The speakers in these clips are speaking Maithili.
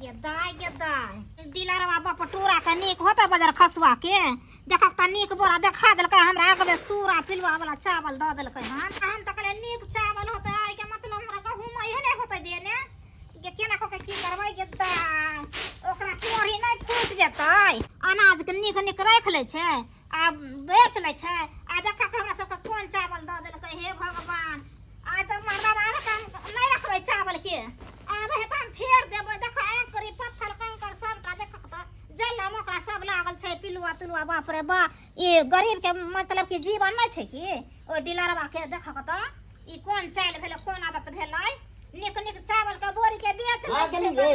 गे दाय गे दाय, डीलरवा बाप टूरा के नीक होतै बजार खसुआ के। देखक तऽ नीक बोरा देखा देलकै हमरा, आगमे सूरा पिलुआ वाला चावल दऽ देलकै हन। हम तऽ कहलियै नीक चावल होतै, एहिके मतलब हमरा गहूम एहने होतै देने। गे केना कऽ के की करबै गे दाय, ओकरा कोढ़ी नहि फूटि जेतै? अनाजके नीक नीक राखि लै छै आ बेच लै छै, आ देखक हमरा सबके कोन चावल दऽ देलकै। हे भगवान, आइ तऽ मर्दाबा आबै तऽ हम नहि रखबै चावल के, आबै है तऽ हम फेर देबै। देख आँकड़ी पत्थर कंकड़ सबटा देखक तऽ जलम ओकरा सब लागल छै, पिलुआ तुलुआ। बाप रे बा, ई गरीब के मतलब कि जीवन नहि छै की ओहि डीलरवा के? देखक तऽ ई कोन चालि भेलै, कोन आदत भेलै, नीक नीक चावल के बोरी के बेच लै आ छै। गेलियै।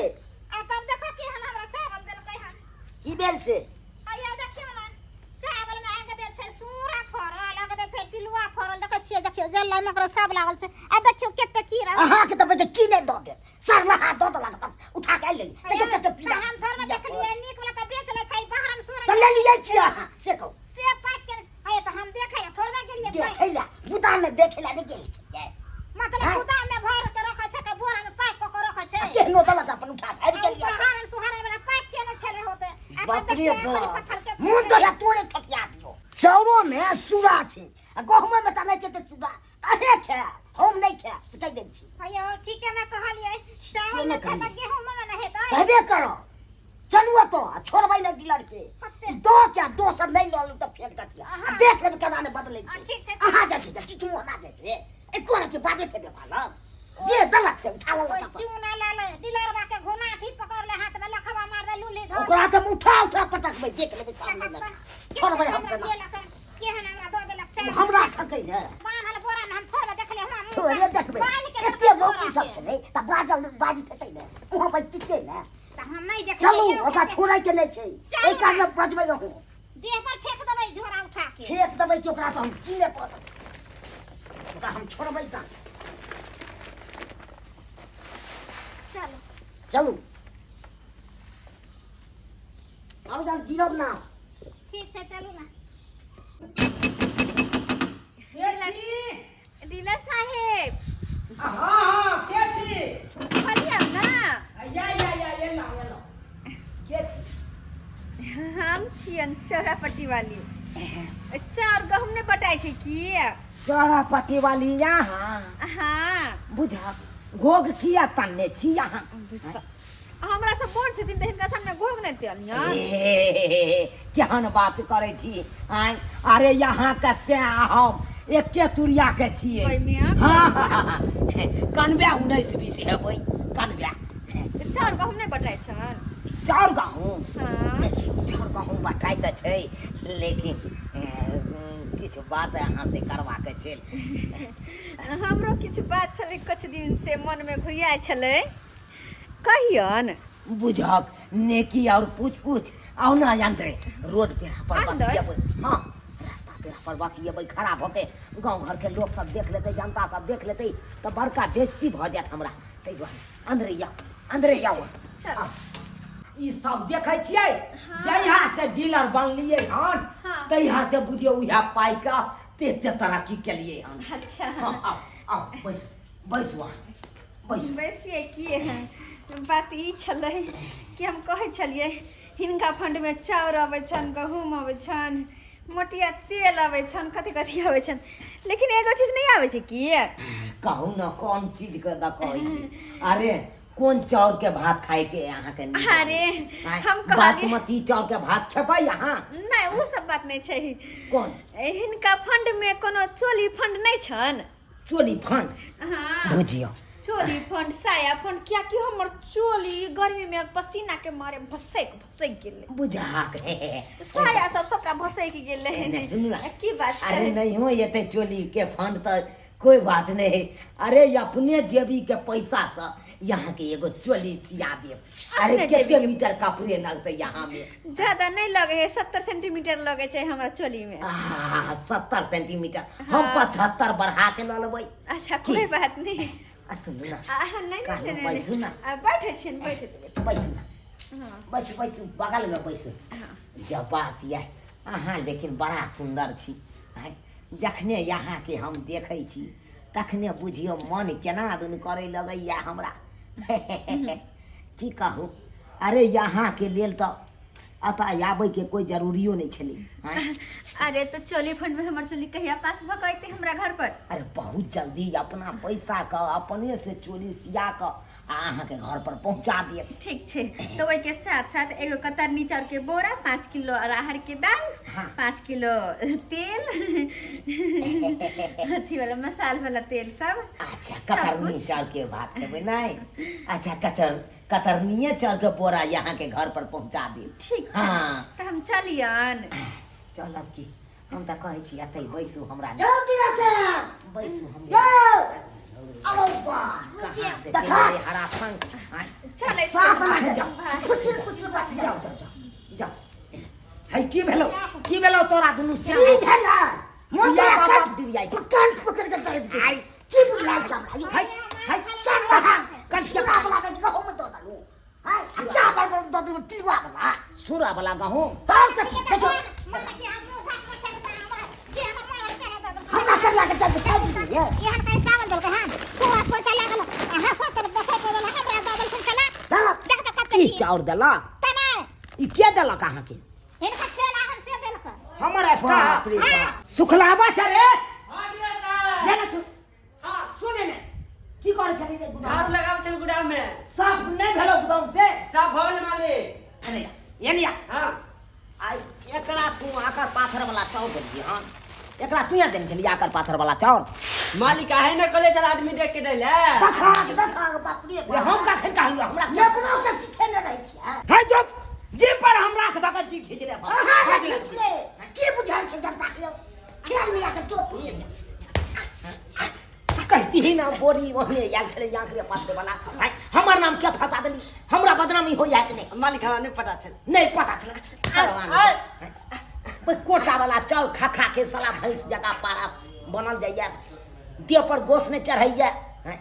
आ तब देखऽ केहन हमरा चावल देलकै हन। की भेल से? आइयो देखियौ ने, चावल में आगबे छै सूरा फड़ल, आगबे छै पिलुआ फड़ल। देखै छियै, देखियौ जल्ला में ओकरा सब लागल छै। आ देखियौ कते कीड़ा। अहाँके तऽ बजे की नहि दऽ देत, सरलहा दऽ देलक, बस उठा के आनि लेली। देखियौ कते पीला। हम थोड़े देखलियै, नीक वाला तऽ बेच लै छै बाहर में सूरा। तऽ लेलियै की अहाँ से कहू? से पाक के अरे तऽ हम देखै लए थोड़बे गेलियै। देखै लए गोदाम में देखै लए नहि गेल छियै? मतलब आँय? गोदाम में भर के रखै छै के बोरा में पैक कऽ के रखै छै? आ केहनो देलक अपन उठा के आबि गेलियै। बहारन सुहारन वाला पैक केने छलै होते। आ तब बाप रे देखियौ एखन बाप, पत्थर के मुँह तोरा तोरे ठठिया दियौ। चाउरो में सूरा छै आ गहुमो में तऽ नहि छै सूरा। अहे खायब, हम नहि खायब से कहि दै छी। अयो ठीके ने कहलियै, चावल ने में छै तऽ कहलियै। गेहूं में ने हेतै। हेबे करब, चलू ओतऽ आ छोड़बै ने डीलर के। कते? दऽ के आ दोसर नहि लऽ लेब तऽ फेर कथिया अहाँ- देख लेब केना ने बदलै छै। आ, ठीक छै। अहाँ जाइ छी तऽ चिचू ना जाइ रे, एको रति बाजैत हेबै कहलक जे देलक से उठा लेलक ओइ अपन। चूना लऽ ले डीलरवा के घुनाठी पकड़ ले, हाथ में लखवा मार दे लूली धर। ओकरा तऽ हम उठा उठा पटकबै, देख लेबै सामने मे, छोड़बै हम हमरा केना? देलक, केहन हमरा दऽ देलक चावल। हमरा ठकै ने बान्हल बोरा में हम थोड़े देखले हमरा मुँह थोड़े देखबै। बान्हि के एते देलकै मौगी झोरा सब के। छलै तऽ बाजल बाजित हेतै ने, वहाँ बजतियै ने। तऽ हम नहि देखलियै। चलू, ओकरा छोड़ै के नहि छै। चलू। ओहि कारण बजबै अहूँ। देह पर फेंक देबै झोरा उठा के। फेंक देबै कि ओकरा तऽ हम कीने पड़त, ओकरा हम छोड़बै तऽ। चलू। चलू, आउ जान गिरब ना। ठीक छै, चलू ना। के छी? डीलर साहेब। हाँ हाँ, के छी? कहलियै ना। या या या, एलहुँ एलहुँ, के छी? हम छियन चौरापट्टी वाली, चाउर गहूम नहि बटाइ छै की? चौरा पट्टी वाली यहाँ? हाँ। बुझक घोघ किया तनने छी अहाँ? हमरा सब बोल छथिन तऽ हिनका सामने घोघ नहि तनियन। ए, केहन बात करै छी आँय? अरे यहाँ के से हम एके तुरिया के छियै। ओहिमे? हाँ, कनबे 19 20 हेबै कनबे। चाउर गहूम नहि बटाइ छनि? चाउर गहूम? हाँ। देखियौ, चाउर गहूम बटाइ तऽ छै, लेकिन किछु बात अहाँ से करबाक छै। हमरो किछु बात छलै, किछु दिन से मनमे घुरियाइ छलै, कहियन। बुझक नेकी और पूछ पूछ। आओ ना यंत्रे, रोड पे पर अंदर? बतियेबै। हाँ, रास्ता पे पर बतियेबै खड़ा भऽ के, गाँव घर के लोक सब देख लेतै, जनता सब देख लेतै तऽ बड़का बेइज्जती भऽ जायत हमरा, ताहि दुआरे अंदरे जाउ, अंदरे जाउ। चलो। आउ। ई सब देखै छियै, जहिया से डीलर बनलियै हन तहिया से बुझियौ उएह पाइ के तेते तरक्की केलियै हन। अच्छा। हाँ, आउ आउ, बैसू बैसू, अहाँ बैसू। बैसियै की है, बात ई छलै कि हम कहै छलियै हिनका फंडमे चाउर अबै छनि, गहूम अबै छनि, मोटिया तेल अबै छनि, कथी कथी अबै छनि, लेकिन एगो चीज नहि आबै छै की? कहू ने, कोन चीज के दऽ कहै छी? अरे कोन चाउर के भात खाय के अहाँके नीक अरे, लागै? आँय, हम कहलियै- बासमती चाउर के भात खेबै अहाँ? नहि, ओ सब बात नहि छै। कोन? हिनका फंडमे कोनो चोली फंड नहि छनि? चोली फंड? हाँ। बुझियौ। चोली फंड, साया फंड, कियाकि हमर चोली गर्मी में पसीना के मारे भसैक भसैक गेलै। बुझाक साया सब सबटा भसैक गेलै। नहि, सुनू ना। की बात छै? अरे नहीं हो एते चोली के फंड तऽ कोई बात नहीं। अरे अपने जेबी के पैसा से यहाँ के एगो चोली सिया देब। अरे अपने कते जेबी के- मीटर कपड़े लगते यहाँ में? ज्यादा नहीं लगे है, 70 सेंटीमीटर लगे छै हमरा चोली में। आहा, 70 सेंटीमीटर, हम 75 बढ़ा के लऽ लेबै। अच्छा। की? कोई बात नहीं। आ सुनू ना। आ, नहीं। कहलहुँ, नहीं, नहीं, बैसू ना। आ, बैठे छियनि, बैठे बैठे। बैसू ना। हाँ। बैसू बैसू, बगल में बैसू। जब बात यऽ अहाँ लेकिन बड़ा सुन्दर छी। आँय, जखने अहाँके हम देखै छी तखने बुझियौ मन केना दुन करै लगैया हमरा। की कहू, अरे यहाँ के लेल तऽ एतऽ आबैके कोइ जरूरियो नहि छलै आँय? अरे तऽ चोली फंड में हमर चोली कहिया पास भऽ के अयतै हमरा घर पर अरे बहुत जल्दी अपना पैसा के अपने से चोली सिया कऽ आ अहाँके घर पर पहुँचा दिअ ठीक छै तऽ ओहिके साथ साथ एगो कतरनी चाउर के बोरा 5 किलो अरहर के दाल हाँ। 5 किलो तेल अथी वाला मसाल वाला तेल सब अच्छा सब कतरनी कुछ। चाउर के भात खेबै नहि अच्छा कतरनिये चाउर के बोरा यहाँ के घर पर पहुँचा देब ठीक छै हाँ तऽ हम चलियन चलब की हम तऽ कहै छी एतै बैसू हमरा यौ डीलर साहब बैसू हम यौ अरे वाह कहाँ से देखा। चलि एलै हरा संग आँय, चलै छी। साफ बना के जाओ भाई। फुसुर फुसुर बात जाओ जाओ जाओ जाओ है की भेलौ की भेलौ तोरा दुनू की श्याम भेला मुंह या तोरा बाबा काट डिरियाइ छै। कान पकड़ के दे दे आइ चिप लाल छै है है सब रहा कंठ के सुरा वाला में गहूम दो दलू हाय आ चावल में दो दलू पिलुआ वाला सूरा वाला गहूम और कथी देखो मतलब कि हम रोजा पोछा के हमरा जे हमर मरल के दऽ देलकै। हमरा करिया के चल के दिए एहन कहीं चावल देलकै हन सोआ पैसा लागल अहाँ 70 बसै पड़ल हमरा दऽ देलखिन छला देख तऽ कते ई चाउर देलक तऽ नहि ई के देलक अहाँके हिनका चेला हन से देलक हमर बाप रे बाप सुखलाबा छै रे हाँ डीलर साहब ये ना छु हाँ सुने ने की करे छली रे गुदाम झाड़ू लगाबै छल गोदाम में साफ नहीं भेलो गोदाम से साफ भऽ गेलै मालिक एने एने हाँ आई एकरा तू आकर पाथर वाला चाउर देलियै हन एकरा तू यहाँ देने छली आकर पाथर वाला चाउर मालिक आहे ने कहले छल आदमी देख के दै ले देखा देखा बाप रे ये बाप हम कखन कहलियो हमरा लेबरो के सिखेने रहै छियै है जो जे पर हम राख दऽ के जी खींच ले अहाँ के खींच ले की बुझाइ छै जनता के यौ खेल मिया के टोपी कहती ही ना बोरी ओहने आयल छलै आँखरे पाथरे वाला आँय, हमर नाम के फंसा देली हमरा बदनामी हो जाए कि नहीं मालिक हमरा नहि पता छल नहीं पता चला ओइ कोटा वाला चाउर खा खा के साला भैंस जकाँ पारा बनल जाइए देह पर गोश नहीं चढ़ैया आँय,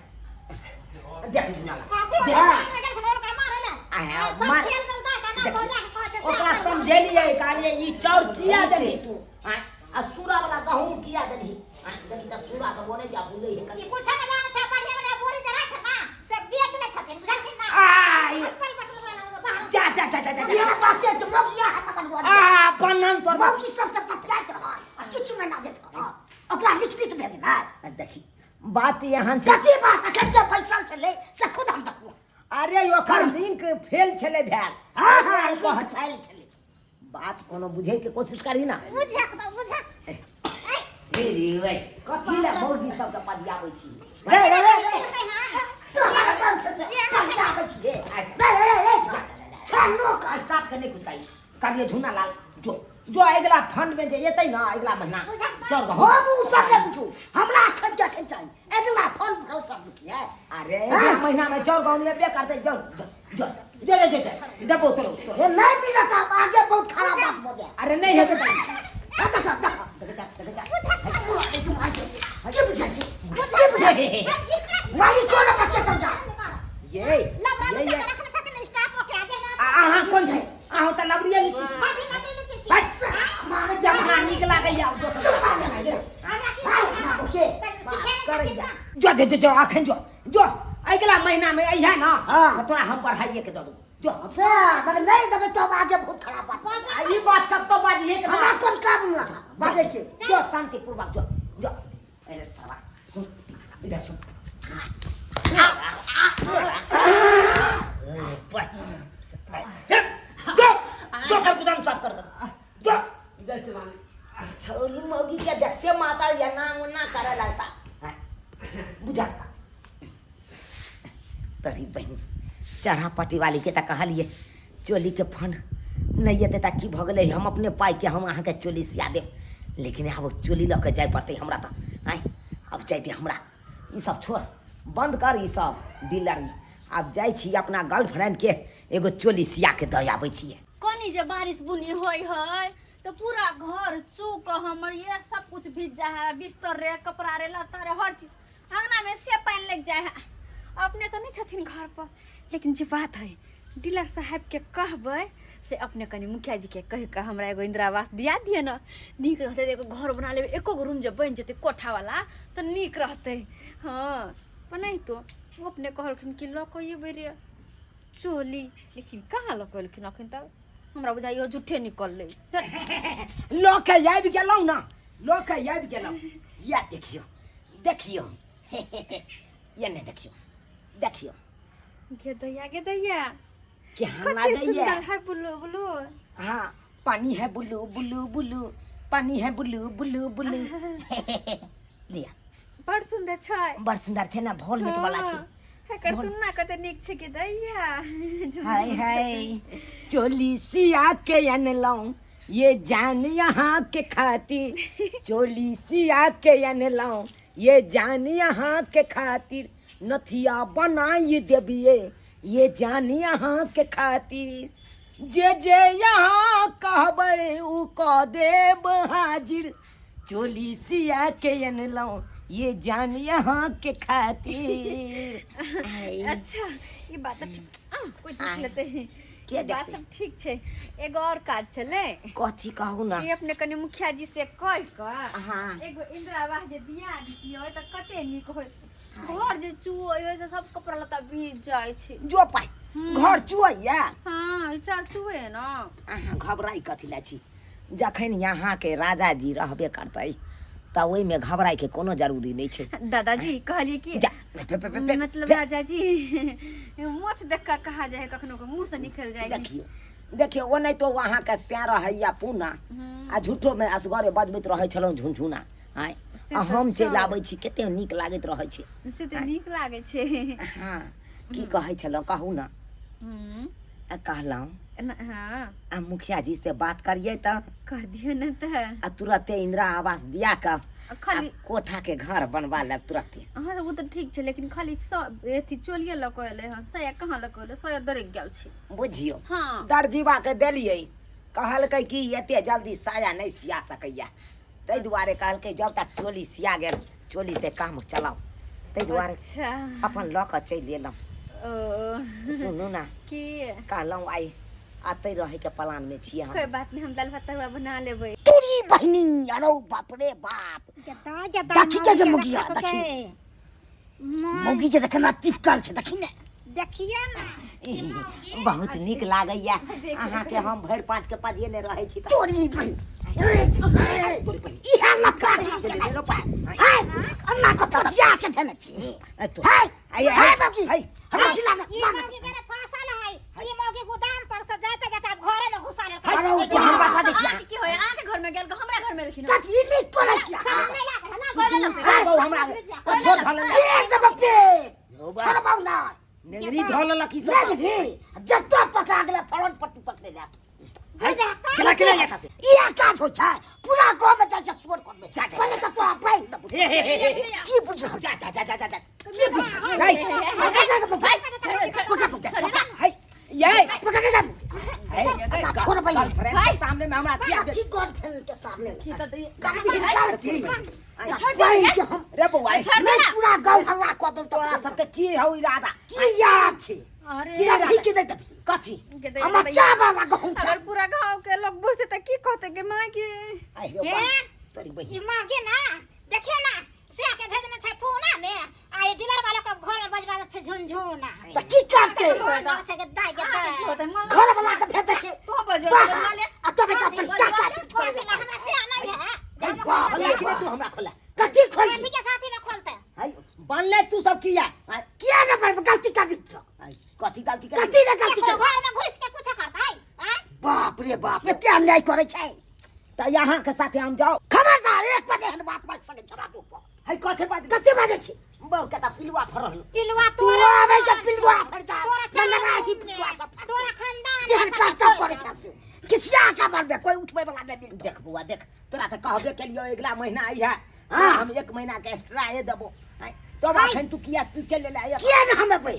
देख दुनिया कथी देख। वाला गेलखिन हुनका मारै लए आय, सब मार- खेल में दऽ के ना देखी, बोला के कहै छै ओकरा साफ समझेलियै कहलियै ई चाउर किया देलही तू आँय, आ सूरा वाला गहूम किया देलही आँय, देखी तऽ सूरा सब ओने जा भूलै है ई कुछ नहि जानै छै बढ़िया बढ़िया बोरी जे रहै छै ना से बेच लै छथिन बुझलखिन ना आय, हॉस्टल बटल वाला बाहर जा जा जा जा जा, जा इएह बाते छै मौगिया हम अपन गोर आ बनन तोर मौगी सबसे पतियाइत रहल आ चुचु में नाजत करल ओकरा लिख लिख भेजना देखी बात यहाँ छै कथी बात अखन के बैसल छलै से खुद हम देखलहुँ अरे ओकर लिंक फेल छलै भेल हाँ हाँ लिंक फैल छलै बात कोनो बुझे के कोशिश करी ना बुझक तऽ बुझक रे रे रे कथी ले मौगी सब के पदियाबै छी रे रे रे रे तू हमारा बल से पसियाबै छी रे रे रे रे छन्नो का स्टाफ के नहीं कुछ कही कहलिए झूना लाल जो जो अगिला फंड में जे एतै ना अगिला महीना चल गो हम उ सब नहि बुझू हमरा अखन के अखन चाही अगिला फंड भरो सब रुकिए अरे अगिला महीना में चल गाँव में बे करते जो जो जो जो जो जो देबो तोरो तोरो ए नहीं मिलत आब आगे बहुत खराब बात हो जाए अरे नहीं है तो देख देख देख देख देख के बुझै छी के बुझै छी मालिक कोन बच्चे तक जा ये ये ये अहाँ कोन छी अहाँ तऽ लबड़िए लीची छी बस मारे जब हमरा नीक लागैया दोसर चुप आ जाना ये हाय ना के करैया जो जो जो जो अखन जो जो अगिला महीना में अइहे ना हाँ। तऽ तोरा हम बढ़ाइए के दऽ देबो जो से मगर नहीं देबै तो आगे बहुत खराब बात आ ई बात कब तो बाजिए के हमरा ना कोन काम ना बाजे के जो शांतिपूर्वक जो जो अरे साला सुन इधर सुन अरे बाप। जो दोसर गोदाम साफ कर दे जो इधर से मालिक छौरी मौगी के देखते माता या नाम उना करे लगता हैं? बुझा तरी बहिन चढ़ा पट्टी वाली के तऽ कहलिए चोली के फंड नहि एतै तऽ की भऽ गेलै हम अपने पाइके हम अहाँके चोली सिया देब लेकिन आब चोली लऽ के जाय पड़तै हमरा तऽ आँय आब जाय दे हमरा ई सब छोड़ बंद कर ई सब डीलरी आब जाइ छी अपना गर्लफ्रेंडके एगो चोली सिया के दऽ आबै छियै कनी जे बारिश बुनी होय है तो पूरा घर चूक हमर ये सब कुछ भीज जा है बिस्तर रे कपड़ा रे लत्ता रे हर चीज अंगना में से पानि लग जाए है अपने तो नहीं छथिन घर पर लेकिन जे बात है डीलर साहब के कहबै से अपने कनी मुखिया जी के कहि कऽ हमरा एगो इंदिरा आवास दिया दिअ ने नीक रहतै तऽ एगो घर बना लेबै एको गो रूम जे बनि जेतै कोठावला तऽ नीक रहतै हँ पर नहीं तो ओ अपने कहलखिन कि लऽ कऽ अयबै रे चोली लेकिन कहाँ लऽ कऽ एलखिन अखन तक हमरा बुझाइयो झूठे निकललै। लऽ के आबि गेलहुँ ने, लऽ के आबि गेलहुँ। या देखियौ, देखियौ, एने देखियौ, देखियौ। गे दैया, गे दैया। केहन कते लागैया? सुंदर है, ब्लू ब्लू। हाँ, पानी है ब्लू ब्लू ब्लू, पानी है ब्लू ब्लू ब्लू। लिया। बड़ सुंदर छै। बड़ सुंदर छै ने, भोल मीट वाला छै। हाँ, एकर तुलना कते नीक छै के दैया। हाय हाय, चोली सिया के अनलहुँ ये जान यहाँ के खातिर, चोली सिया के अनलहुँ ये जान यहाँ के खातिर, नथिया बनाई देबिए ये जान यहाँ के खातिर, जे जे यहाँ कहबै उ कऽ देब हाजिर, चोली सिया के अनलहुँ ये जान यहाँ के खातिर। अच्छा, ये बात ठीक, कोई देख लेते हैं। के ई बात देखतै? सब ठीक छै, एगो और काज छलै। कथी कहू ना? ई अपने कनि मुखिया जी से कह कऽ हाँ। एगो इंदिरा आवास जे दिया दितियै तऽ कते नीक होय। घर जे चुअइ होइ से सब कपड़ा लत्ता भीज जाइ छै। जो पाइ घर चुअइया? हाँ, ई चार चुए ना। अहाँ घबराइ कथी लए छी? जखन यहाँके राजा जी रहबे करतै तऽ ओहिमे घबराइके कोनो जरूरी नहि छै। दादाजी कहलिए कि जा, फे, फे, फे, फे, मतलब फे। राजा जी मोछ देख कऽ कहा जाए है, कखनो के मुंह से निकल जाए। देखियौ, देखियौ, ओ नहि तो अहाँके सैं रहैया पूना आ झूठोमे असगरे बजबैत रहै छलहुँ झुनझुना। आँय, से आ तऽ हम चलि छै। आबै छी, कते नीक लागैत रहै छै। से तऽ नीक लागै छै। हँ, की कहै छलहुँ कहू ने? आ कहलहुँ हाँ। आ मुखिया जी से बात करिए तऽ कर दियो ने तऽ। आ तुरते इंदिरा आवास दिया कऽ आ खाली आ कोठा के घर बनवा लेब तुरते। हाँ, ओ तऽ ठीक छै, लेकिन खाली सब अथी चोलिए लऽ कऽ एलै हन, सया कहाँ लऽ कऽ एलै? सया दरकि गेल छै। बुझियौ। हाँ। दर्जीबा के देलियै, कहलकै कि एते जल्दी साया नहि सिया सकैया, ताहि दुआरे कहलकै जब तक चोली सिया गेल चोली से काम चलाउ, ताहि दुआरे अच्छा अपन लऽ कऽ चलि एलहुँ। ओ सुनू ना। की? कहलहुँ आइ अतै रहैके प्लान में छियै हम। कोई बात नहीं, हम दाल भात तरुआ बना लेबै। तोरी बहिनी, अरे बाप रे बाप। जता जता। देखी के मौगिया, देखी मौगी जे देखना टिपकल छै, देखी ने। देखिए ना। बहुत नीक लागैया अहाँके, हम भरि पाँच के पजिए रहै छी। तोरी बहिनी, इहे लफड़ा छी। है अन्ना को पजिया के देने छी। है है मौगी, हमरा सिला ना। ई मौगी के फसल है, ई मौगी गोदाम पर से जाते जाते अब घरे में घुसा लेलकै। अरे ओ बाप, बात अहाँके की होय? अहाँके घर में गेल हमरा घर में एलखिन? कथी नीक पड़ै छी? हमरा कठोर धऽ लेलक। पेट देब पेट, छोड़बौ ना। नेंगरी धऽ लेलक ई सब। नहीं, जतो पकड़ा गेलै फरन पट्टू पकड़े ले। केला केला यहाँ से इएह काज होइ छै, पूरा गाँव में जाइ छै शोर करबै। पहिले तऽ तोरा पानि देबौ। की बुझ रहल? जा जा जा जा जा जा। की बुझ है है ये पकड़ जा। छोड़ बहिन। गर्लफ्रेंड के सामने में हमरा किया? कथी गर्लफ्रेंड के सामने में? की तऽ गलती गलती बहिन के हम रे बौआ नहीं, पूरा गाँव हल्ला कऽ देब। तोरा सबके की हौ इरादा? की याद छै? अरे की अभी के दे देबी? कथी? हमर चावल आ गहूम छै। अगर पूरा गांव के लोग बुझते तऽ की कहते के माँ के? आहि रे ए? बाप, तोरी बहिन। ई माँ के ना देखियो ना, से के भेजने छै पूना में आ ई डीलर वाला के घर में बजबा छै झुनझुना। तऽ की करतै? छै के दाइ के दाइ। की होतै मन? घर वाला के भेज दै छै तो बजवा बाहर ले। आ तब एक अपन टाका फिट कर खोल, हमरा से नहीं है। बाप रे। खोला तू हमरा, खोला। कथी खोली? साथी के साथी में खोलते। है बनले तू सब किया? किया ना पर गलती कर दी? कथी गलती कर? कथी ने गलती केकरो कर? घर में घुस के कुछ करता है? आँय? बाप रे बाप, एते अन्याय करै छै। तऽ यहाँ के साथे हम जाओ। खबरदार, एक बार एहन बात बाजि सकै छै बाबू पर। है कथी बात? कथी बाजै छी? बहु के तऽ पिलुआ फरल। पिलुआ तू तोरा आबै के पिलुआ फड़ जा। तोरा मंगना ही चावल पिलुआ सब फड़। तोरा खानदान तेहन करतब करै छै से किसिया के मरबे, कोई उठबै वाला नहि मिलतै। देख बौआ देख, तोरा तऽ कहबे केलियो अगिला महीना आई है। हाँ। हम एक महीना के एक्स्ट्रा ए देबो। तब अखन तू किया तू चलि एला? किया ने हम एबै?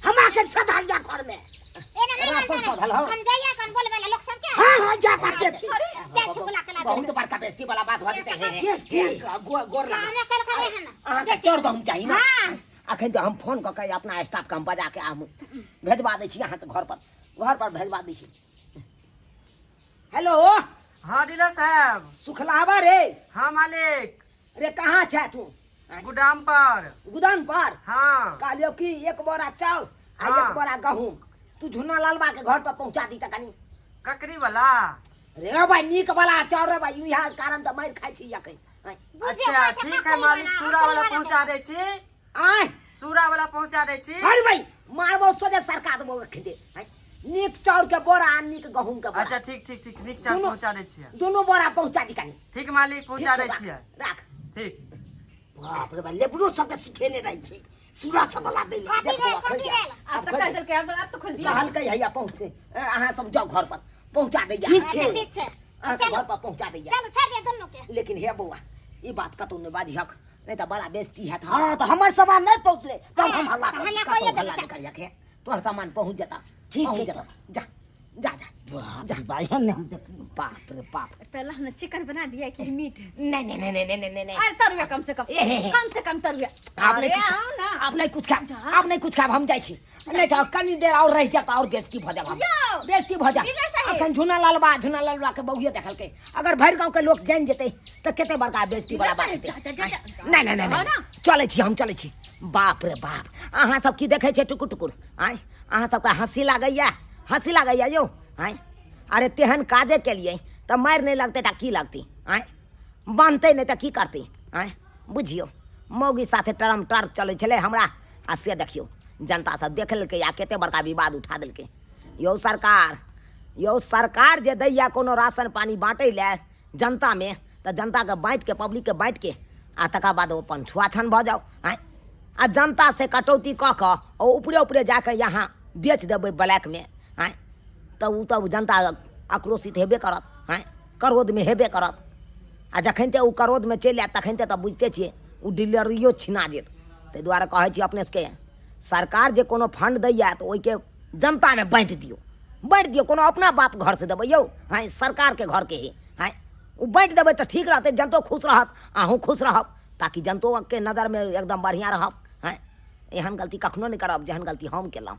हम आके सधालिया घर में एना नहीं राशन मानता। सधल हौ। हम जाइए कन बोलबे ला लोक सबके। हाँ हाँ, जा बाते छी। जाइ छी बुला के ला। बहुत बड़का बेइज्जती वाला बात भऽ जेतै। हे, हे। बेइज्जती? गोर गोर लागै। कामे कल करे हन। अहाँके चौर गहूम चाही ने? हाँ। अखन तऽ हम फोन कऽ के अपना स्टाफके हम बजा के हम भेजवा दै छी अहाँके घर पर, घर पर भेजवा दै छी। हेलो। हाँ डीलर साहब। सुखलावा रे? हाँ मालिक। रे कहाँ छै तू? गोदाम पर। गोदाम पर? हाँ। कहलियौ कि एक बोरा चाउर आ हाँ। एक बोरा गहूम तू झुन्ना लालबा के घर पर पहुंचा दी त कनी। ककरी वाला? रे भाई नीक वाला चाउर रे भाई, इएह कारण तऽ मारि खाइ छी अखन। अच्छा ठीक है मालिक, सूरा वाला पहुंचा दै छी। आय सूरा वाला पहुंचा दै छी। अरे भाई मारबो सोझे सरका देबो अखन। नीक चाउर के बोरा आ नीक गहूम के बोरा। अच्छा ठीक ठीक ठीक, नीक चाउर पहुंचा दै छियै। दुनू बोरा पहुंचा दी कनी। ठीक मालिक, पहुंचा दै ठीक छौ, छियै। राख। ठीक। बाप रे बाप, लेबरो सबके सिखेने रहै छै सूरा सब वाला दै लए। कथी भेल, कथी भेल? आब तऽ कहि देलकै, आब तऽ खोल दियौ। कहलकै हैया पहुँचे, अहाँ सब जाउ घर पर पहुंचा दैया। ठीक छै। अच्छा, ठीक छै। अहाँके चलू। घर पर पहुंचा दैया। चलू छोड़ि दियौ दुनू के। लेकिन हे बौआ, ई बात कतौ नहि बाजिहक, नहीं तऽ बड़ा बेइज्जती हैत। हाँ, तऽ हमर सामान नहि पहुँचलै तब हम हल्ला हल्ला करब। कतौ कइए देबै, हल्ला नहि चल। करियक हे, तोहर सामान पहुँच जेता। ठीक पहुँच छै जेता। जा जा जा। बाप रे बाप, एहन हम देखलहुँ। बाप रे बाप। पहला हम चिकन बना दिया कि मीट? नहीं नहीं नहीं नहीं नहीं नहीं नहीं। अरे तरुआ कम से कम, ए, हे, हे। कम से कम तरुआ। आप नहीं अरे कुछ आओ ना। आप नहीं कुछ खाब, आप नहीं कुछ खाब, हम जाइ छी। नहीं तऽ कनी देर और रहि जायब तऽ और बेइज्जती भऽ जायब हम। यौ। बेइज्जती भऽ जायब। डीलर साहेब। अखन झुना लालबा, झुना लालबा के बहुए देखलकै, अगर भरि गाँव के लोक जानि जेतै तऽ कते बड़का बेइज्जती बला बात हेतै। जा, जा, जा, जा। नहीं नहीं नहीं, जाओ नहीं। ना। चलै छी हम, चलै छी। बाप रे बाप, अहाँ सब की देखै छियै टुकुर टुकुर? आँय, अहाँ सबके हँसी लागैया? हँसी लागैया यौ? आँय, अरे तेहन काजे केलियै तऽ मारि नहि लगतै तऽ की लगतै? आँय, बान्हतै नहि तऽ की करतै? आँय, बुझियौ मौगी साथे टरम टर चलै छलै हमरा, आ से देखियौ जनता सब देख लेलकै आ कते बड़का विवाद उठा देलकै। यौ सरकार, यौ सरकार जे दैया कोनो राशन पानी बाँटै लए जनतामे, तऽ जनताके बाँटिके, पब्लिकके बाँटिके आ तकर बाद ओ अपन छुआछन भऽ जाउ। आँय, आ जनता से कटौती कऽ कऽ ओ ऊपरे ऊपरे जाकऽ यहाँ बेच देबै ब्लैकमे। आँय, तऽ ओ तऽ जनता आक्रोशित हेबे करत। आँय, क्रोधमे हेबे करत। आ जखन ते ओ क्रोधमे चलि आयत तखन ते तऽ बुझिते छियै ओ डीलरियो छिना जेत। ताहि दुआरे कहै छी अपने सबके, सरकार जे कोनो फंड दैया तऽ ओहिके जनतामे बाँटि दियौ, बाँटि दियौ। कोनो अपना बाप घरसँ देबै यौ? आँय, सरकारके घरके हइ। आँय, ओ बाँटि देबै तऽ ठीक रहतै, जनतो खुश रहत, अहूँ खुश रहब, ताकि जनतोके नजरमे एकदम बढ़िआँ रहब। आँय, एहन गलती कखनो नहि करब जेहन गलती हम केलहुँ।